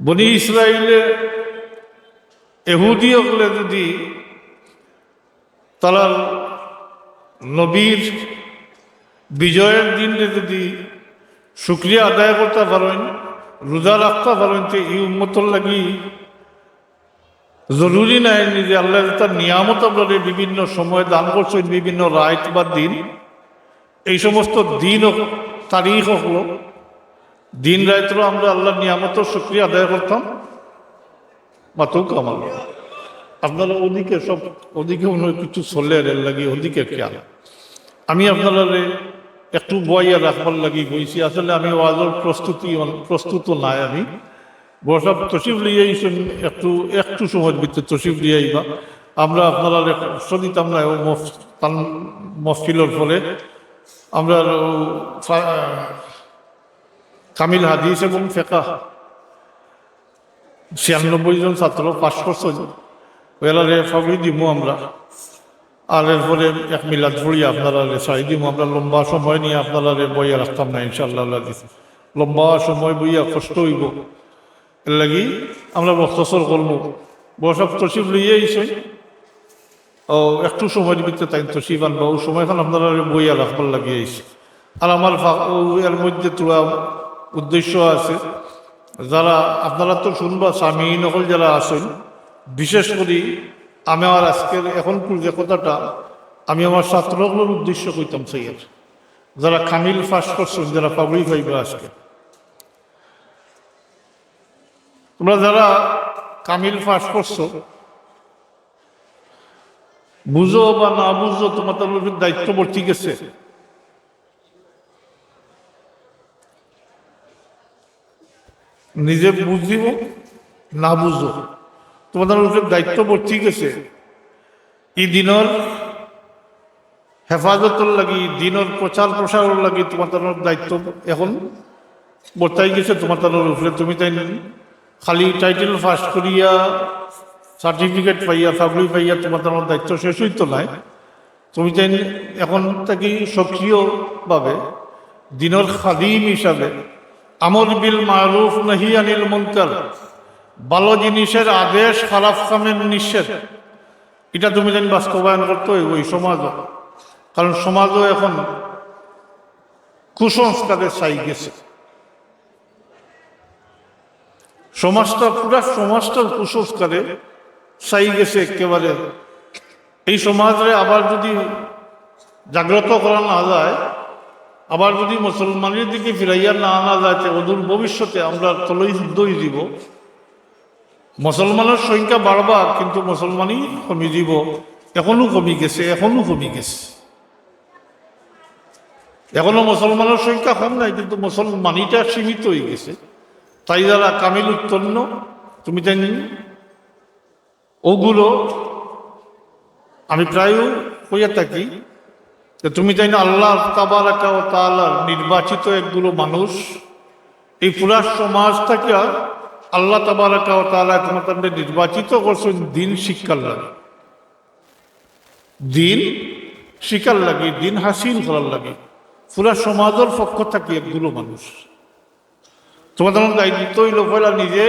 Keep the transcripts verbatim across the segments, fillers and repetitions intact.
বনি ইসরাইলে এহুদি অকলে যদি তারার নবীর বিজয়র দিনরে যদি শুকরিয়া আদায় করতা পারইন, রোজা রাখতা পারইন, তে ই উম্মতর লাগি জরুরি নায় নি যে আল্লায় যেতা নিয়ামত আমরারে বিভিন্ন সময় দান করছইন, বিভিন্ন রাইত বা দিন, এই সমস্ত দিন ও তারিখ অকলো, দিন রাইতরও আমরা আল্লার নিয়ামতর শুকরিয়া আদায় করতাম? মাতউক্কা আমার। আপনারা ওদিকে সব, ওদিকে মনে হয় কিছু চলের, এর লাগি ওদিকে খেয়াল। আমি আপনারারে একটু বওয়াইয়া রাখবার লাগি বইছি। আসলে আমি ওয়াজর প্রস্তুতি, প্রস্তুত নায় আমি। বড় সাব তশরিফ লইয়া আইছইন, একটু, একটু সময়র ভিতরে তশরিফ লইয়া আইবা। আমরা আপনারারে কষ্ট দিতাম নায়, ও মফ-, তান মহফিলর পরে আমরা ও ফা-, কামিল হাদিস এবং ফেকাহ ছিয়ানব্বই জন ছাত্র পাশ করছইন, এরারে ফাগড়ি দিমু আমরা। আর এরপরে এক মিলাদ পড়িয়া আপনারারে ছাড়ি দিমু আমরা, লম্বা সময় নিয়া আপনারারে বওয়াইয়া রাখতাম নায় ইনশাআল্লাহ আজিজ। লম্বা সময় বইয়া কষ্ট অইবো, এর লাগি আমরা মুখতসর করমু। বড় সাব তশরিফ লইয়া আইছইন, ও একটু সময়র ভিতরে তাইন তশরিফ আনবা, ও সময়খান আপনারারে বওয়াইয়া রাখবার লাগি আইছি। আর আমার ফা-, ও এর মধ্যে থুড়া উদ্দেশ্য আছে, যারা আপনারা তো শুনবা, সামিইন অকল যারা আছইন, বিশেষ করি আমার আজকের এখনকুর যে কথাটা আমি আমার ছাত্র অকলর উদ্দেশ্য কইতাম চাইয়ার, যারা কামিল পাশ করছইন, যারা ফাগড়ি পাইবা আজকে, তোমরা যারা কামিল পাশ করছো, বুঝো বা না বুঝো, তোমার তার উপরে দায়িত্ব বর্তি গেছে। নিজে বুঝিও না বুঝো, তোমার তার উপরে দায়িত্ব বর্তি গেছে। ই দিনর হেফাজতর লাগি, দিনর প্রচার প্রসারর লাগি তোমার তার দায়িত্ব এখন বর্তাই গেছে তোমার তার উপরে। তুমি তাইন খালি টাইটেল পাশ করিয়া, সার্টিফিকেট পাইয়া, ফাগড়ি পাইয়া তোমার তার দায়িত্ব শেষ অইতো নায়। তুমি তাইন এখন থাকি সক্রিয়ভাবে দিনর খাদিম হিসাবে আমর বিল মারুফ নাহি আনিল মুনকার, ভালো জিনিসের আদেশ, খারাপ কামের নিষেধ, ইটা তুমি তাইন বাস্তবায়ন করতে অইবো ই সমাজও। কারণ সমাজও এখন কুসংস্কারে ছাই গেছে। সমাজটা, পুরা সমাজটার কুসংস্কারে ছাই গেছে একেবারে। এই সমাজরে আবার যদি জাগ্রত করা না যায়, আবার যদি মুসলমানের দিকে ফিরাইয়া না আনা যায়, তে অদূর ভবিষ্যতে আমরা তলই শুদ্ধ অইযিবো। মুসলমানের সংখ্যা বাড়বা, কিন্তু মুসলমানই কমি দিব। এখনো কমি গেছে, এখনো কমি গেছে। এখনো মুসলমানের সংখ্যা কম নাই, কিন্তু মুসলমানিটা সীমিত অই গেছে। তাই যারা কামিল উত্তন্ন, তুমি তাইন ওগুলো, আমি প্রায় কইয়া থাকি যে তুমি তাইন আল্লাহ তাবারাকা ওয়া তাআলার নির্বাচিত একগুলো মানুষ। এই পুরা সমাজ থাকিয়া আল্লাহ তাবারাকা ওয়া তাআলা তোমার তাইনরে নির্বাচিত করছইন দিন শিক্ষার লাগি, দিন শিক্ষার লাগি, দিন হাসিল করার লাগি। পুরা সমাজর পক্ষ থাকি একগুলো মানুষ। তোমার দায়িত্ব অইলো পয়লা নিজে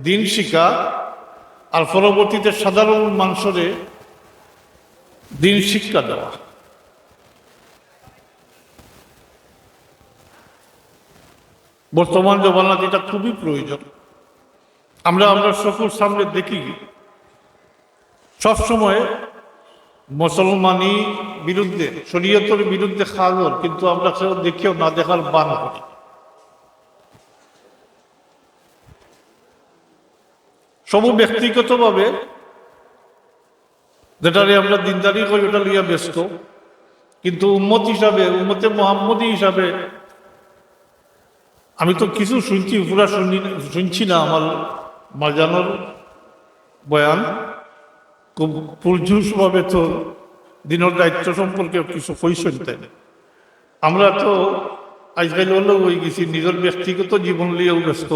দিন শিখা, আর পরবর্তীতে সাধারণ মানুষরে দিন শিক্ষা দেওয়া। বর্তমান জমানাত এটা খুবই প্রয়োজন। আমরা, আমরা চকুর সামনে দেখি সবসময় মুসলমানি বিরুদ্ধে, শরীয়তর বিরুদ্ধে কাজ অর, কিন্তু আমরা কেউ দেখিও না, দেখার বান করি। সব ব্যক্তিগতভাবে যেটারে আমরা দিনদারি কই, ওটা লইয়া ব্যস্ত, কিন্তু উম্মত হিসাবে, উম্মতে মোহাম্মদী হিসাবে আমি তো কিছু শুনছি, পুরা শুনি, শুনছি না। আমার মাজানোর বয়ান খুব পুরজোশভাবে তো দিনর দায়িত্ব সম্পর্কে কিছু কইছইন তাইন। আমরা তো আজকাল অন্য অই গেছি, নিজর ব্যক্তিগত জীবন লইয়াও ব্যস্ত।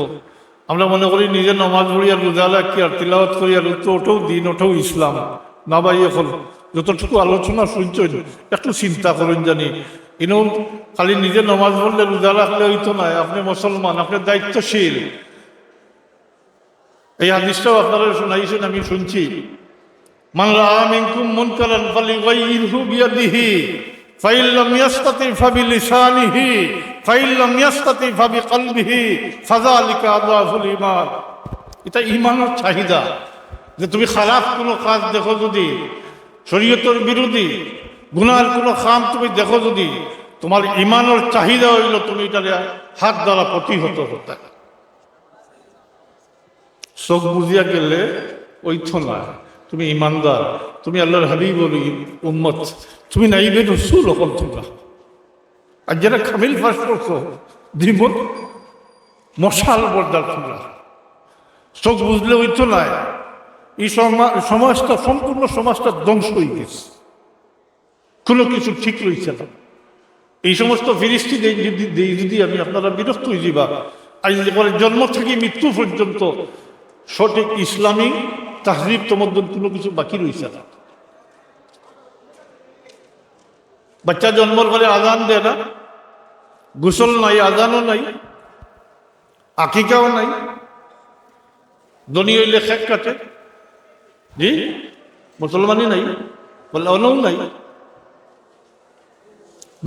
আমরা মনে করি নিজে নমাজ পড়ি আর রোজা রাখি আর তিলাওয়াত করি আর তো ওটাও দিন, ওটাও ইসলাম। না ভাই, এখন যতটুকু আলোচনা শুনছইন একটু চিন্তা করইন জানি। ইনো খালি নিজে নমাজ পড়লে রোজা রাখলে অইতো নায়, আপনে মুসলমান, আপনে দায়িত্বশীল। এই হাদিসটাও আপনারা শুনাইছেন, আমি শুনছি। মান রাআ মিনকুম মুনকারান ফালিয়ুগাইয়িরহু বিয়াদিহি, ফাইন লাম ইয়াস্তাতি ফাবিলিসানিহি, ফাইন লাম ইয়াস্তাতি ফাবিকালবিহি, ফাযালিকা আযাফুল ঈমান। এটা ঈমানর চাহিদা, যে তুমি খারাপ কোনো কাজ দেখো যদি, শরীয়তর বিরোধী গুনার কোনো কাম তুমি দেখো যদি, তোমার ঈমানর চাহিদা অইলো তুমি ইটারে হাত দ্বারা প্রতিহত করতে। চোখ বুজিয়া গেলে অইতো না। তুমি ইমানদার, তুমি আল্লাহর হাবিবর উম্মত, তুমি নাইবে রসুল অকল তোমরা। আর যারা কামিল পাস করছো, জীবন মশাল বর্দার তোমরা। চোখ বুজলে অইতো নায়। এই সমা-, সমাজটা, সম্পূর্ণ সমাজটা ধ্বংস অইগেছে। কোনো কিছু ঠিক রইছে না। এই সমস্ত ফিরিস্তি দেই যদি, দেই যদি আমি, আপনারা বিরক্ত অইযিবা। আইজ পরে জন্ম থাকি মৃত্যু পর্যন্ত সঠিক ইসলামী তাহজিব তমদ্দুন কোনো কিছু বাকি রইছে না। বাচ্চা জন্মর পরে আজান দেয় না, গোসল নাই, আজানও নাই, আকিকাও নাই, ধনী অইলে কেক কাটে। জি, মুসলমানই নাই, বলে অনও নাই।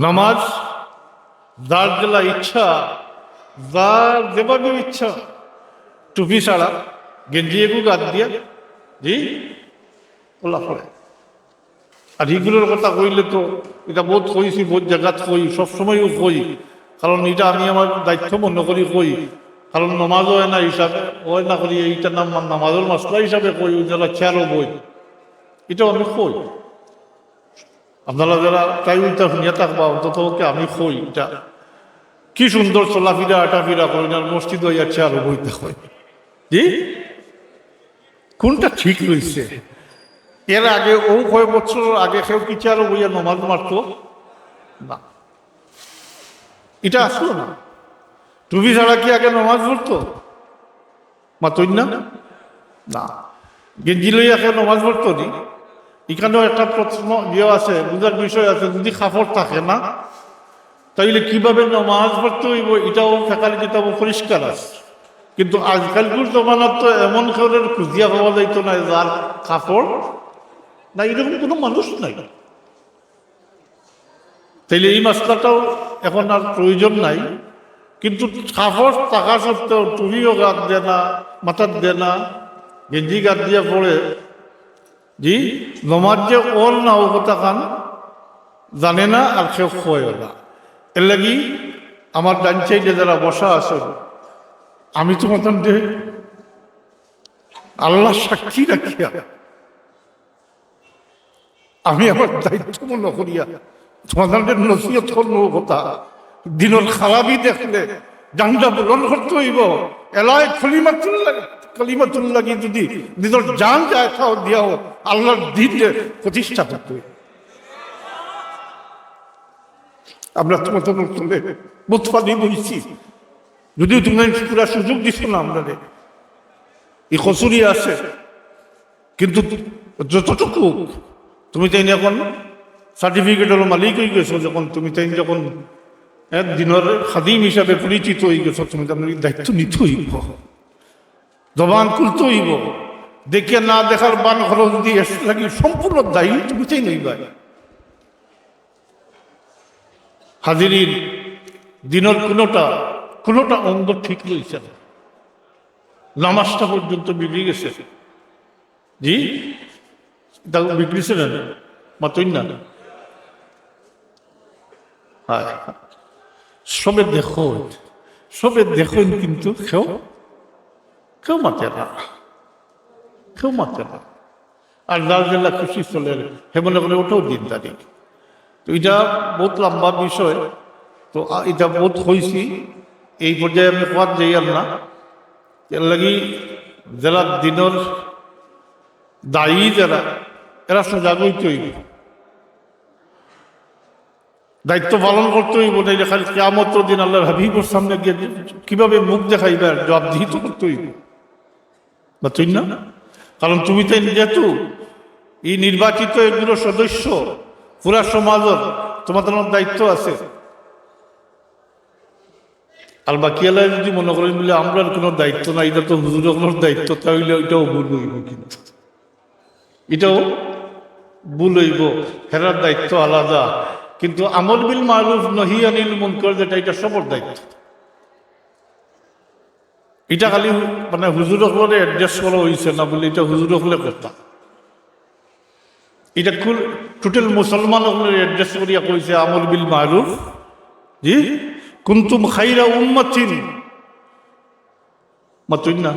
নামাজ যার যেলা ইচ্ছা, যার যেভাবে ইচ্ছা, টুপি ছাড়া, গেঞ্জি এগু গাত দিয়া, জি, ওলা পড়ে। আর ইগুলোর কথা কইলে তো ইটা বহুত কইছি, বহুত জাগাত কই, সবসময়ও কই, কারণ ইটা আমি আমার দায়িত্ব মনে করি কই, কারণ নমাজ অয় না হিসাবে, অয় না করি, ইটা নাম নামাজর মাসলা হিসাবে কই, ওই যারা খেয়ালও বই, ইটাও আমি কই। আপনারা যারা তাই ওইটা শুনিয়া থাকবা, অন্তত ওকে আমি কই, ইটা কি সুন্দর চলাফিরা, আটাফিরা করেন, আর মসজিদ অইয়া চেয়ারও বইতে হয়। জি, কোনটা ঠিক রইছে? এর আগে, ও কয়েক বছর আগে কেউ কি চেয়ারও বইয়া নমাজ মারতো না? ইটা আসলো না। টুপি ছাড়া কি আগে নমাজ পড়তো? মাতইন না? না। গেঞ্জি লইয়া কেউ নমাজ পড়তো নি? ইখানেও একটা প্রশ্ন ইয়ে আছে, বুঝার বিষয় আছে। যদি কাপড় থাকে না, তাইলে কিভাবে নমাজ পড়তে অইবো? ইটাও ফেকার কিতাবো পরিষ্কার আছে। কিন্তু আজকালকুর জমানাত তো এমন কেউরে খুঁজিয়া পাওয়া যাইতো না যার কাপড় নাই, এরকম কোনো মানুষ নাই। তাইলে এই মাসলাটাও এখন আর প্রয়োজন নাই। কিন্তু কাপড় থাকা সত্ত্বেও টুপিও গাত দেয় না, মাথাত দেয় না, গেঞ্জি গাত দিয়া পড়ে। জি, নমাজ যে অর না, ও কথাখান জানে না আর কেউ কয়ও না। এর লাগি আমার ডান সাইডে যারা বসা আছো, আমি তোমাদের আল্লাহ সাক্ষী রাখিয়া আমি আমার দায়িত্ব মনে করিয়া তোমাদের নসিহত করমু কথা, দিনর খারাপি দেখলে জানটা বুলন্দ করতে অইবো। এলায় কলিমাতুল্লাহ, কলিমাতুল্লাহ কি যদি নিজের জান যায় তাও দিয়াও আল্লাহর দিন যে প্রতিষ্ঠা করতে অইবো। আমরা তোমাদের মতনে মুতফানি বইছি, যদিও তুমি পুরা সুযোগ দিছো না আমরা, এই কসুরি আছে। কিন্তু যতটুকু তুমি তাই এখন সার্টিফিকেটর মালিক অই গেছো, যখন তুমি তাই যখন এক দিনর খাদিম হিসাবে পরিচিত অই গেছো, তুমি তো আপনার দায়িত্ব নিতে অইবো, জবান খুলতে অইবো। দেখে না দেখার বান খরচ দিয়ে এসে লাগি সম্পূর্ণ দায়ী তুমি তাই নেই ভাই। হাজিরিন, দিনর কোনোটা, কোনোটা অঙ্গ ঠিক রইছে না, নামাজটা পর্যন্ত বিগড়ি গেছে। জি, এটা বিগড়িছে না? মাতইন না? হ্যাঁ, সবে দেখো, সবে দেখইন, কিন্তু কেউ, কেউ মাতে না, কেউ মাতে না। আর যার যেলা খুশি চলের, হে মনে করে ওটাও দিনদারি। তো এটা বহুত লম্বা বিষয়, তো আ, এটা বহুত কইছি, এই পর্যায়ে আমি কওয়াত যাইয়ার না। এর লাগি যারা দিনর দায়ী যারা, এরা সজাগ অইতে অইবো, দায়িত্ব পালন করতে অইবো, নাইলে খালি কিয়ামতর দিন আল্লাহর হাবিবর সামনে গিয়া কিভাবে মুখ দেখাইবা, জবাবদিহি তো করতে অইবো। মাতইন না? কারণ তুমি তো যেহেতু এই নির্বাচিত এগুলো সদস্য, পুরা সমাজর তোমাদের অনেক দায়িত্ব আছে। আর বাকি আলায় যদি মনে করেন বলে আমরার কোনো দায়িত্ব নাই, ইটা তো হুজুর অকলর দায়িত্ব, তাইলে ইটাও ভুল অইবো। কিন্তু ইটাও ভুল অইবো, হেরার দায়িত্ব আলাদা। কিন্তু আমর বিল মারুফ নহি আনিল মুনকার যেটা, ইটা সবর দায়িত্ব। ইটা খালি মানে হুজুর অকলরে অ্যাড্রেস করা অইছে না বলে ইটা হুজুর অকলে করতা। ইটা কুল, টোটাল মুসলমান অকলরে অ্যাড্রেস করিয়া কইছে আমর বিল মারুফ। জি, কুনতুম খাইরা উম্মাতিন, মাতুন না,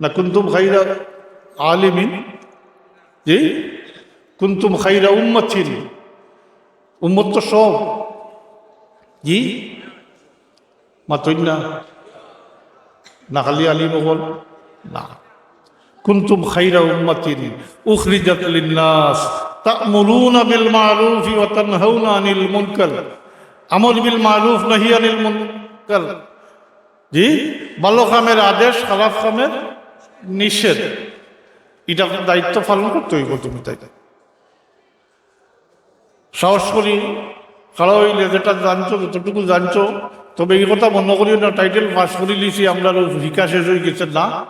না কুনতুম খাইরা আলিমিন। জি, কুনতুম খাইরা উম্মাতিন, উম্মত তো সব। জি, মাতুন না, না খালি আলিম অকল না। কুনতুম খাইরা উম্মাতিন উখরিজাত লিন্নাস তা'মুরুনা বিল মারুফি ওয়া তানহাউনা আনিল মুনকার। আমর বিল মারুফ, নাহি আনিল মুনকার। জি, ভালো কামের আদেশ, খারাপ কামের নিষেধ। ইটা দায়িত্ব পালন করতে অইবো তুমি, তাই না? সাহস করি খাড়া অইলে যেটা জানছো, যতটুকু জানছো, তবে ই কথা মনো করিও না, টাইটেল পাস করি লিছি, আমরার শিক্ষা শেষ অই গেছে না,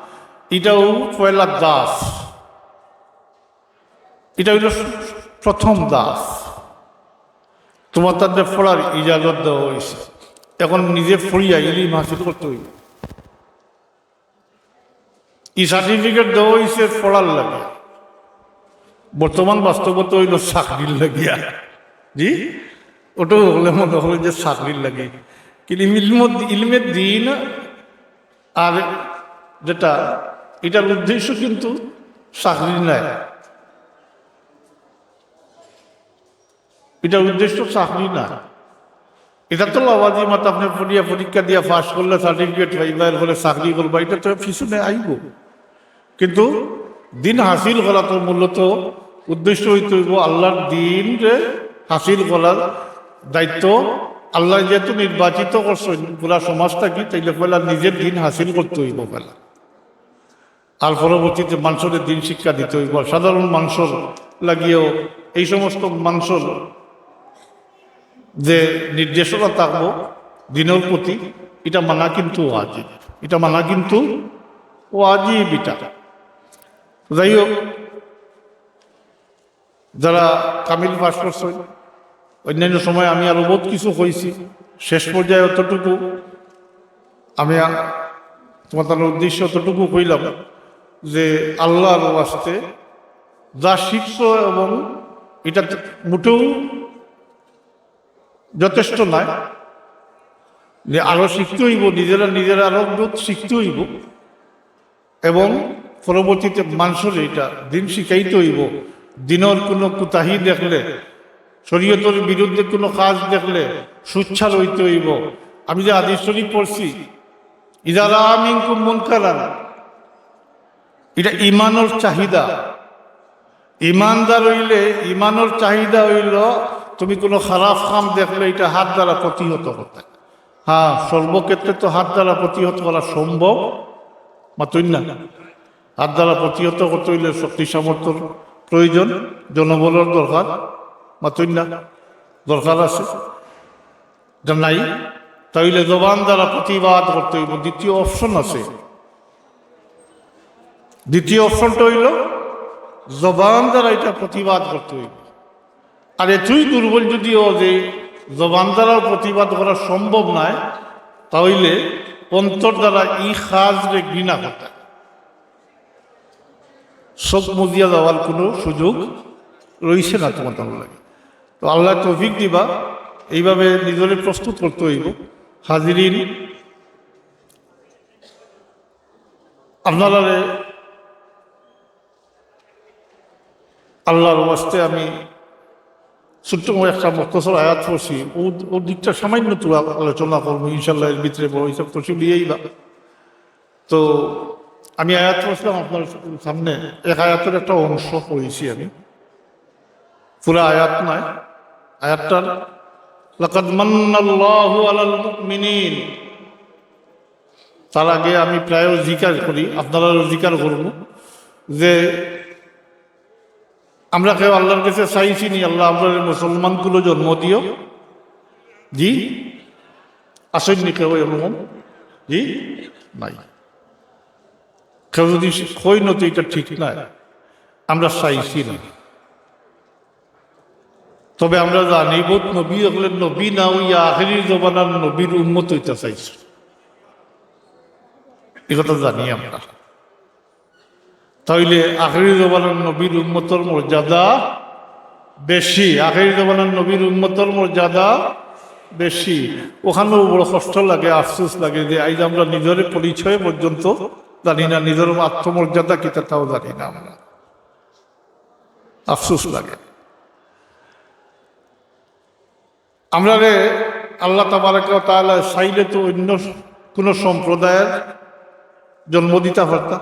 ইটাও পয়লা দাস, ইটা অইলো প্রথম দাস। তোমার তাদের পড়ার ইজাজত দেওয়া অইছে, এখন নিজে পড়িয়া ইলিম হাসিল করতে অইবো। ই সার্টিফিকেট দেওয়া অইছে পড়ার লাগি, বর্তমান বাস্তবতা অইলো চাকরির লাগিয়া। জি, ওটাও অকলে মনে করে যে চাকরির লাগি, কিন্তু ইলমে, ইলমে দিন আর যেটা, ইটার উদ্দেশ্য কিন্তু চাকরি নায়। ইটার উদ্দেশ্য চাকরি না। ইটা তো লাওয়াজিমাত, আপনে পড়িয়া পরীক্ষা দিয়া পাস করলে সার্টিফিকেট পাইবা, এরপরে চাকরি করবা, ইটা তো পিছনে আইবো। কিন্তু দিন হাসিল করা তো মূলত উদ্দেশ্য অইতে অইবো আল্লার দিনরে হাসিল করার দায়িত্ব। আল্লায় যেহেতু নির্বাচিত করছইন পুরা সমাজ থাকি, তাইলে পয়লা নিজের দিন হাসিল করতে অইবো পয়লা। আর পরবর্তীতে মানষরে দিন শিক্ষা দিতে অইবো। আর সাধারণ মানষর লাগিও এই সমস্ত মানষর যে নির্দেশনা থাকবো দিনর প্রতি, ইটা মানা কিন্তু ওয়াজিব, ইটা মানা কিন্তু ওয়াজিব ইটা। যাই হোক, যারা কামিল পাস করছইন, অন্যান্য সময় আমি আরো বহুত কিছু কইছি, শেষ পর্যায়ে অতটুকু আমি আ-, তোমাদের উদ্দেশ্যে অতটুকু কইলাম যে আল্লার ওয়াস্তে যা শিখছো এবং ইটা মোটেও যথেষ্ট নায়, যে আরো শিখতে অইবো, নিজেরা নিজেরা আরো বহুত শিখতে অইবো। এবং পরবর্তীতে মানষরে ইটা দিন শিখাইতে অইবো। দিনর কোনো কুতাহি দেখলে, শরীয়তর বিরুদ্ধে কোনো কাজ দেখলে সোচ্চার অইতে অইবো। আমি যে হাদিস শরীফ পড়ছি, "ইজা রাআ মিনকুম মুনকারান", ইটা ইমানর চাহিদা। ইমানদার অইলে ইমানর চাহিদা অইলো তুমি কোনো খারাপ কাম দেখলে ইটা হাত দ্বারা প্রতিহত করতে। হ্যাঁ, সর্বক্ষেত্রে তো হাত দ্বারা প্রতিহত করা সম্ভব, মাতুন না? হাত দ্বারা প্রতিহত করতে অইলে শক্তি সামর্থ্যর প্রয়োজন, জনবলর দরকার, মাতুন না? দরকার আছে। ইটা নাই, তাইলে জবান দ্বারা প্রতিবাদ করতে অইবো। দ্বিতীয় অপশন আছে, দ্বিতীয় অপশনটা অইলো জবান দ্বারা ইটা প্রতিবাদ করতে অইবো। আর এতই দুর্বল যদিও যে জবান দ্বারাও প্রতিবাদ করা সম্ভব নায়, তাইলে অন্তর দ্বারা ই কাজরে ঘৃণা করতে, চোখ মুজিয়া যাওয়ার কোনো সুযোগ রইছে না তোমার লাগি। তো আল্লায় তৌফিক দিবা, এইভাবে নিজরে প্রস্তুত করতে অইবো। হাজিরিন, আপনারারে আল্লার ওয়াস্তে আমি ছোট্ট একটা মুখতসর আয়াত পড়ছি, ও, ওর দিকটা সামান্য একটু আলোচনা করবো ইনশাল্লাহ। এর ভিতরে বড় হিসাব তশরিফ লইয়া আইবা। তো আমি আয়াত পড়ছিলাম আপনার সামনে, এক আয়াতের একটা অংশ পড়ছি আমি, পুরা আয়াত নয়। আয়াতটার, "লাকাদ মান্নাল্লাহু আলাল মুমিনিন।" তার আগে আমি প্রায় জিকার করি, আপনারারও জিকার করবো যে আমরা কেউ আল্লার কাছে চাইছি নি, "আল্লাহ, আমরা মুসলমান কুলো জন্ম দিও।" জি, আছইন নি কেউ এরকম? জি, নাই। কেউ যদি কইন তে ইটা ঠিক নায়, আমরা চাইছি না। তবে আমরা জানি, বউত নবী অকলে নবী না অইয়া আখেরি জমানার নবীর উম্মত অইতা চাইছে, ই কথা জানি আমরা। তাইলে আখেরি জমানার নবীর উম্মতর মর্যাদা বেশি, আখেরি জমানার নবীর উম্মতর মর্যাদা বেশি। অখানও বড় কষ্ট লাগে, আফসোস লাগে যে আইজ আমরা নিজরে পরিচয় পর্যন্ত জানি না, নিজর আত্মমর্যাদা কিতা তাও জানি না আমরা। আফসোস লাগে। আমরারে আল্লাহ তাবারাকা ওয়া তাআলা চাইলে তো অন্য কোনো সম্প্রদায়ের জন্ম দিতা পারতা,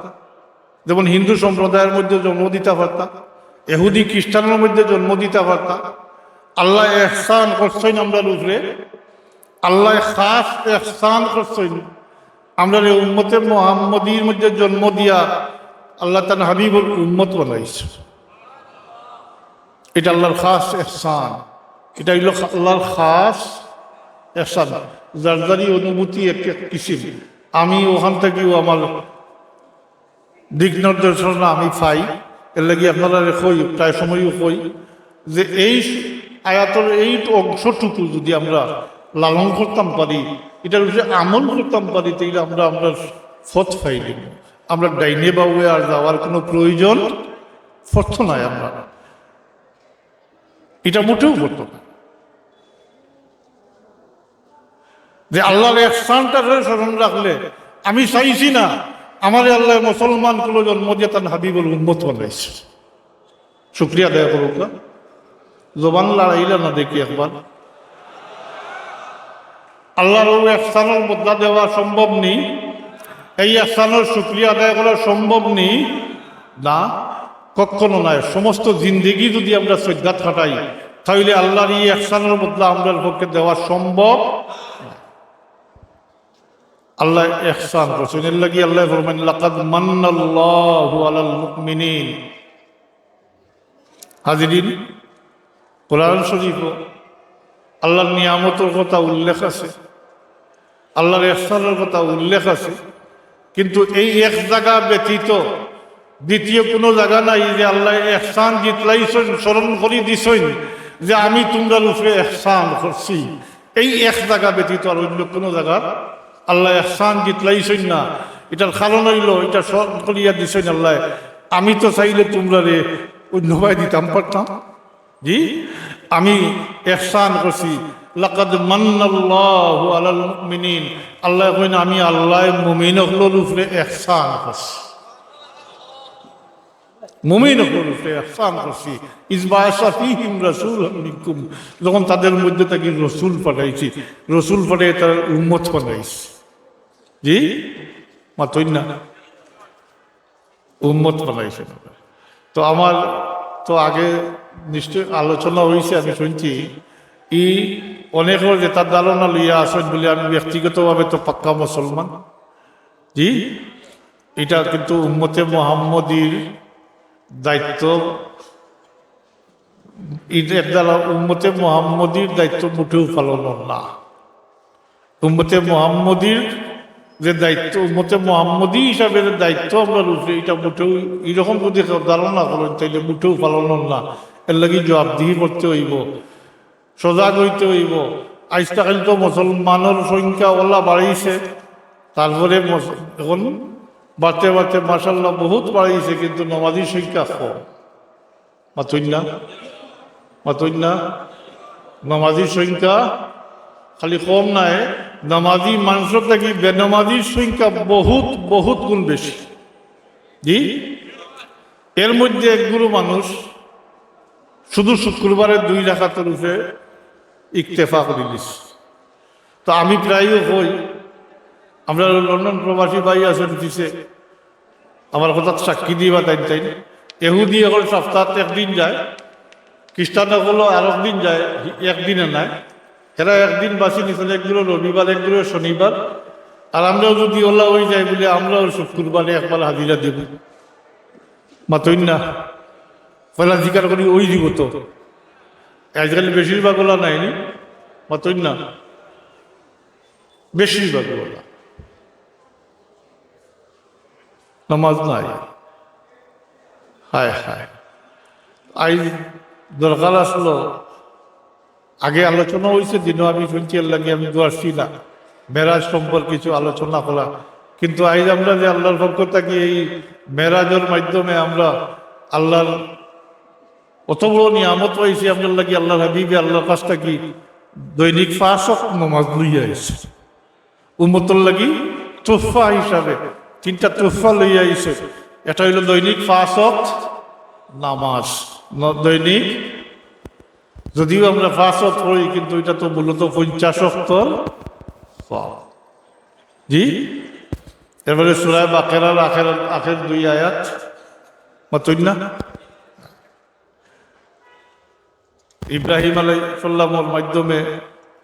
যেমন হিন্দু সম্প্রদায়ের মধ্যে জন্ম দিতা পারতা, এহুদি খ্রিস্টানের মধ্যে জন্ম দিতা পারতা। আল্লায় এহসান করছইন আমরার উপরে, আল্লায় খাস এহসান করছইন। আমরারে উম্মতে মোহাম্মদীর মধ্যে জন্ম দিয়া আল্লায় তান হাবিবর উম্মত বানাইছইন। ইটা আল্লার খাস এহসান, ইটা অইলো আল্লার খাস এহসান। যার যারই অনুভূতি এক এক কিসিম। আমি অখান থাকিও আমার দিক নির্দেশনা আমি পাই, এরলাগি আপনারারে কই, প্রায় সময়ও কই যে এই আয়াতর এই অংশটুকু যদি আমরা লালন করতাম পারি, ইটার উপরে আমল করতাম পারি, তাইলে আমরা, আমরা পথ পাই দিমু। আমরা ডাইনে বাউয়ে আর যাওয়ার কোনো প্রয়োজন পড়তো নায় আমরা। ইটা মোটেও পড়তো না। যে আল্লার এহসানটারে স্মরণ রাখলে, আমি চাইছি না, আমারে আল্লায় মুসলমান কুলো জন্ম দিয়া তান হাবিবর উম্মত বানাইছইন। শুকরিয়া আদায় করুক্কা। জবান লড়াইলা না দেখি একবার। আল্লার অউ এহসানর বদলা দেওয়া সম্ভব নি? এই এহসানর শুকরিয়া আদায় করা সম্ভব নি? না, কখনো নায়। সমস্ত জিন্দেগি যদি আমরা সইজদাত কাটাই, তাইলে আল্লার ই এহসানর বদলা আমরার পক্ষে দেওয়া সম্ভব নায়। আল্লায় এহসান করছইন, এরলাগি আল্লায় ফরমাইন, "লাকাদ মান্নাল্লাহু আলাল মুমিনিন।" হাজিরিন, কোরআন শরীফো আল্লার নিয়ামতর কথা উল্লেখ আছে, আল্লার এহসানর কথা উল্লেখ আছে, কিন্তু এই এক জাগা ব্যতীত দ্বিতীয় কোনো জাগা নাই যে আল্লায় এহসান জিতলাইছইন, স্মরণ করি দিছইন যে আমি তুমরার উপরে এহসান করছি। এই এক জাগা ব্যতীত আর অন্য কোনো জাগা আল্লায় এহসান জিতলাইছইন না। ইটার কারণ অইলো, ইটা স্মরণ করিয়া দিছইন আল্লায়, আমি তো চাইলে তুমরারে অন্যবায় দিতাম পারতাম। জি, আমি এহসান করছি। লাকাদ মান্নাল্লাহু আলাল মুমিনিন, আল্লায় কইন, আমি আল্লায় মুমিন অকলর উপরে এহসান করছি। মুমিন অকলর উপরে এহসান করছি। ইজ বাআসা ফীহিম রাসূলাম মিনকুম, যখন তাদের মধ্যে থাকি রসুল পাঠাইছি, রসুল পাঠাইয়া তারার উম্মত বানাইছি। জি, মাতইন না, উম্মত বানাইছি। তো আমার তো আগে নিশ্চয় আলোচনা অইছে, আমি শুনছি, ই অনেকর যেটা ধারণা লইয়া আছইন বলে, আমি ব্যক্তিগতভাবে তো পাক্কা মুসলমান। জি, ইটা কিন্তু উম্মতে মোহাম্মদীর দায়িত্ব, ইটা একদালা উম্মতে মোহাম্মদীর দায়িত্ব মোটেও পালন অর না। উম্মতে মোহাম্মদীর যে দায়িত্ব, উম্মতে মোহাম্মদী হিসাবে যে দায়িত্ব আমরার উপরে, ইটা মোটেও, ইরকম যদি কেউ ধারণা করইন, তাইলে মোটেও পালন অর না। এরলাগি জবাবদিহি করতে অইবো। সজাগ অইতে অইবো। আইজকাইল তো মুসলমানর সংখ্যা অলা বাড়িছে, তারপরে মুস-, এখন বাড়তে বাড়তে মাশাআল্লাহ বহুত বাড়িছে, কিন্তু নমাজির সংখ্যা কম। মাতইন না, মাতইন না। নমাজির সংখ্যা খালি কম নায়, নমাজি মানষর থাকি বেনমাজির সংখ্যা বহুত, বহুত গুণ বেশি। জি, এর মধ্যে এক গুরু মানুষ শুধু শুক্রবারে দুই রাকাতর উপরে ইকতেফা করি দিছে। তো আমি প্রায়ই কই, আমরা লন্ডন প্রবাসী ভাই আছইন পিছে, আমার কথাত সাক্ষী দিবা তাইন তাইন। এহুদি অকল সপ্তাহত একদিন যায়, খ্রিস্টান অকল আরক দিন যায়, একদিনে নায়। এরা একদিন বাছি নিছইন, একগুলো রবিবার, একগুলো শনিবার। আর আমরাও যদি অলা অই যাই বলে, আমরাও শুক্রবারে একবার হাজিরা দিমু। মাতইন না, পয়লা জিকার করি অই দিবো তো। আইজকাইল বেশিরভাগ অলা নায় নি, মাতইন না। বেশিরভাগ ওলা। নামাজ নাই। হায় হায়। আইজ দরকার আসলো, আগে আলোচনা অইছে, দিনও আমি শুনছি, এর লাগি আমি দুয়ারছি না, মেরাজ সম্পর্কে কিছু আলোচনা করা। কিন্তু আইজ আমরা যে আল্লাহর পক্ষ থাকি এই মেরাজর মাধ্যমে আমরা আল্লাহর অত বড় নিয়ামত পাইছি, আমরার লাগি আল্লাহর হাবিবে আল্লাহর কাছ থাকি দৈনিক পাঁচ ওয়াক্ত নামাজ লইয়া আইছে। উম্মতর লাগি তোহফা হিসাবে তিনটা তোহফা লইয়া আইছে। এটা হইল দৈনিক পাঁচ ওয়াক্ত নামাজ। ন-, দৈনিক যদিও আমরা পাঁচ ওয়াক্ত পড়ি, কিন্তু এটা তো মূলত পঞ্চাশ ওয়াক্তর সওয়াব। জি, এরপরে সূরা বাকারার আখের, আখের দুই আয়াত, মাতুন না? ইব্রাহিম আলাইহিস সালামর মাধ্যমে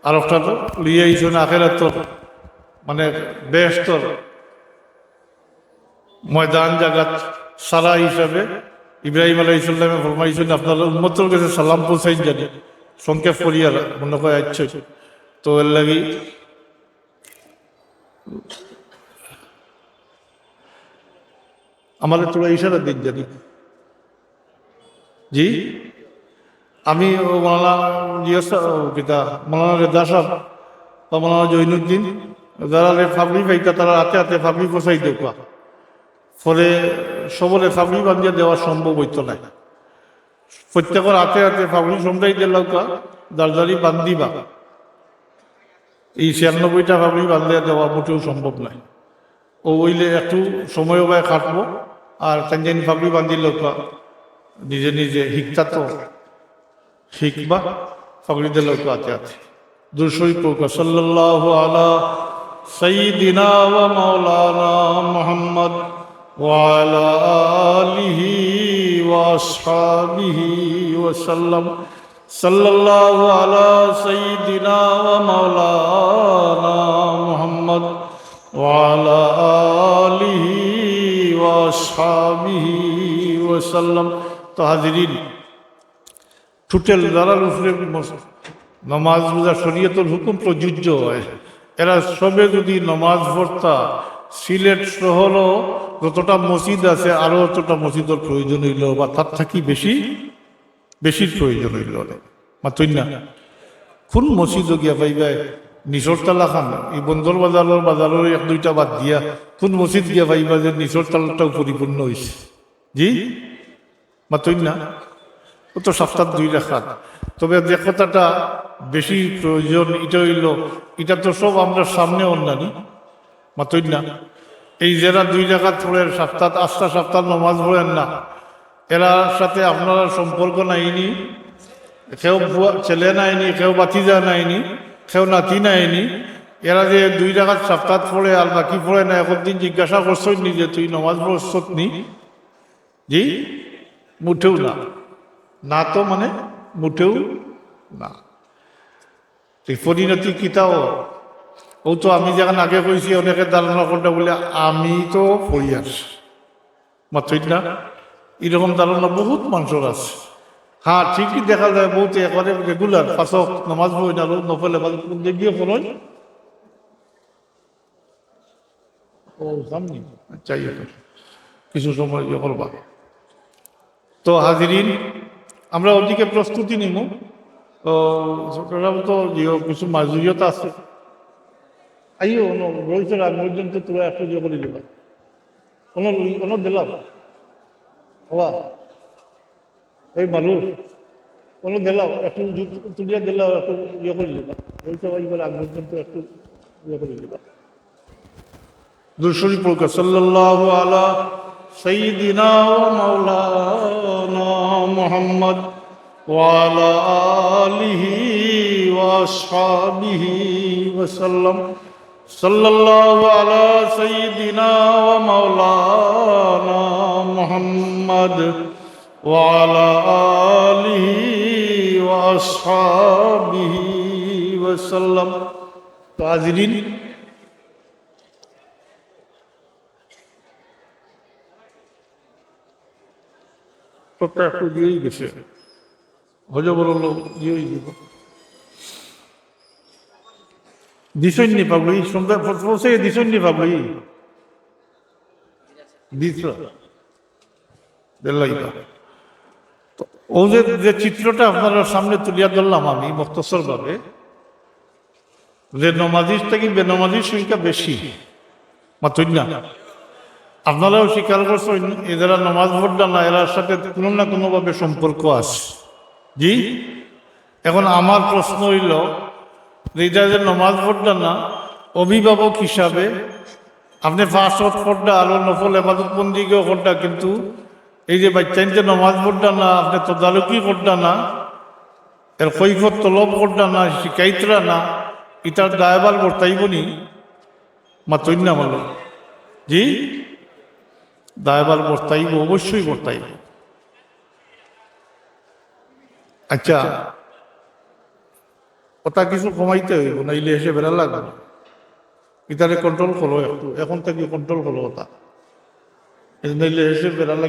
আরফটা তো লইয়া আইছইন আখেরাতর, মানে, বেহেশতর ময়দান জাগাত সারা হিসাবে। ইব্রাহিম আলাইহিস সালামে ফরমাইছইন, "আপনার উম্মতর কাছে সালাম পৌঁছাইন জানি।" সংক্ষেপ করিয়া মনে হয়, আচ্ছা, তো এর লাগি আমারে থুড়া ইশারা দিন জানি। জি, আমি ও মৌলানা, জি, ওস্তাদ, ও কিতা, মৌলানা রেজা সাহেব বা মৌলানা জৈনুদ্দিন, যারা রে ফাগড়ি পাইতা, তারা হাতে হাতে ফাগড়ি পৌঁছাই দেউক্কা। পরে সবরে ফাগড়ি বান্ধিয়া দেওয়া সম্ভব অইতো নায়। প্রত্যেকর হাতে হাতে ফাগড়ি সমজাই দিলাউক্কা, যার যারি বান্ধিবা। এই ছিয়ানব্বইটা ফাগড়ি বান্ধিয়া দেওয়া মোটেও সম্ভব নায়। ও অইলে একটু সময় ওবায় কাটবো, আর তাইন যেইন ফাগড়ি বান্ধিলাউক্কা, নিজে নিজে হিকতা তো হিকবা, ফাগড়ি দিলাউক্কা হাতে হাতে। দুরূদ শরীফ পড়ুক্কা, সাল্লাল্লাহু আলা সাইয়্যিদিনা ওয়া মাওলানা মুহাম্মদ ওয়া আলা আলিহি ওয়া আসহাবিহি ওয়া সাল্লাম। সাল্লাল্লাহু আলা সাইয়্যিদিনা ওয়া মাওলানা মুহাম্মদ ওয়া আলা আলিহি ওয়া আসহাবিহি ওয়া সাল্লাম। তো হাজিরিন, টোটাল যারার উপরে মস-, নমাজ রোজা শরীয়তর হুকুম প্রযোজ্য হয়, এরা সবে যদি নমাজ পড়তা, সিলেট শহরও যতটা মসজিদ আছে, আরো অতটা মসজিদর প্রয়োজন অইলো, বা তার থাকি বেশি, বেশির প্রয়োজন অইলো। মাতুন না? কোন মসজিদও গিয়া পাইবা, নিচর তালা খান, এই বন্দর বাজারর, বাজারর এক দুইটা বাদ দিয়া, কোন মসজিদ গিয়া পাইবা যে নিচর তালাটাও পরিপূর্ণ অইছে? জি? মাতুন না? ও তো সপ্তাহ দুই রাকাত। তবে যে কথাটা বেশি প্রয়োজন, এটা অইলো, এটা তো সব আমরার সামনে অন্যানি। মাতুন না? এই যেরা দুই রাকাত পড়ের, সপ্তাহ, আস্তা সপ্তাহ নমাজ পড়ের না, এরার সাথে আপনারার সম্পর্ক নাইনি, কেউ ফুয়া, ছেলে নাইনি, কেউ ভাতিজা নাইনি, কেউ নাতি নাইনি। এরা যে দুই রাকাত সপ্তাহ পড়ে আর বাকি পড়ে না, একদিন জিজ্ঞাসা করছইন নি যে, "তুই নমাজ পড়ছত নি?" জি, মুটেও না। না তো মানে মুটেও না। এই পরিণতি কিতা অর? ও তো আমি যেখান আগে কইছি, অনেকে ধারণা করতা বুলে আমি তো পড়িয়ার, মাতুন না? এরকম ধারণা বহুত মানষর আছে। হ্যাঁ, ঠিকই দেখা যায় বহুত একবারে regular পাঁচ ওয়াক্ত নামাজ পড়ইন, আর নফল এবাদত করতে গিয়ে পড়ইন। ও, সামনে। আচ্ছা, ইয়ে করো। কিছু সময় ইয়ে করবা। তো হাজিরিন, আমরা ওদিকে প্রস্তুতি নিমু। তো চট্টগ্রাম তো ইয়ে কিছু মাজুরিয়ত আছে। আইও, অনো রইছে আগ পর্যন্ত তোরা একটু ইয়ে করি দিবা। অনো, অনো দিলাম। বাবা। এই মানুষ, কোনো দিলাও, একটু জু-, তুলিয়া দিলাও, একটু ইয়ে করে দিবা। এই সবাই করে আগ পর্যন্ত একটু ইয়ে করে দিবা। দুরূদ শরীফ পড়ুক্কা, সাল্লাল্লাহু আলা সাইয়্যিদিনা ওয়া মাওলানা মুহাম্মদ ওয়া আলা আলিহি ওয়া আসহাবিহি ওয়া সাল্লাম। সাল্লাল্লাহু আলা সাইয়্যিদিনা ওয়া মাওলানা মুহাম্মদ ওয়া আলা আলিহি ওয়া আসহাবিহি ওয়া সাল্লাম। তো হাজিরিন, তো একটু দিয়েই গেছে। হজবরল দিয়েই দিব। দিছইন নি পাগড়ি? সন্ধ্যা পৌঁছে দিছইন নি পাগড়ি? দিছ। বেল্লাইবা। তো ও যে, যে চিত্রটা আপনারার সামনে তুলিয়া ধরলাম আমি মুখতসরভাবে, যে নমাজির থাকি বেনমাজির সংখ্যা বেশি, মাতইন না? আপনারাও স্বীকার করছইন, এ যারা নমাজ পড়রা না, এরার সাথে কোনো না কোনোভাবে সম্পর্ক আছে। জি, এখন আমার প্রশ্ন অইলো যে, ইটা যে নমাজ পড়রা না, অভিভাবক হিসাবে আপনে পাঁচ ওয়াক্ত পড়রা, আরো নফল এবাদত বন্দিগিও কররা, কিন্তু এই যে বাইচ্চাইন্তে নমাজ পড়রা না, আপনে তদারকি কররা না, এর কৈফত তলব কররা না, শিখাইতরা না, ইটার দায়ভার বর্তাইবো নি? মাতইন না মালো। জি, দায়ভার বর্তাইবো, অবশ্যই বর্তাইবো। আচ্ছা, কথা কিছু কমাইতে অইবো, নাইলে হেষে বেড়া লাগবো। ইতারে control করো একটু, এখন থাকি control করো কথা, নাইলে হেষে বেড়া লাগবো।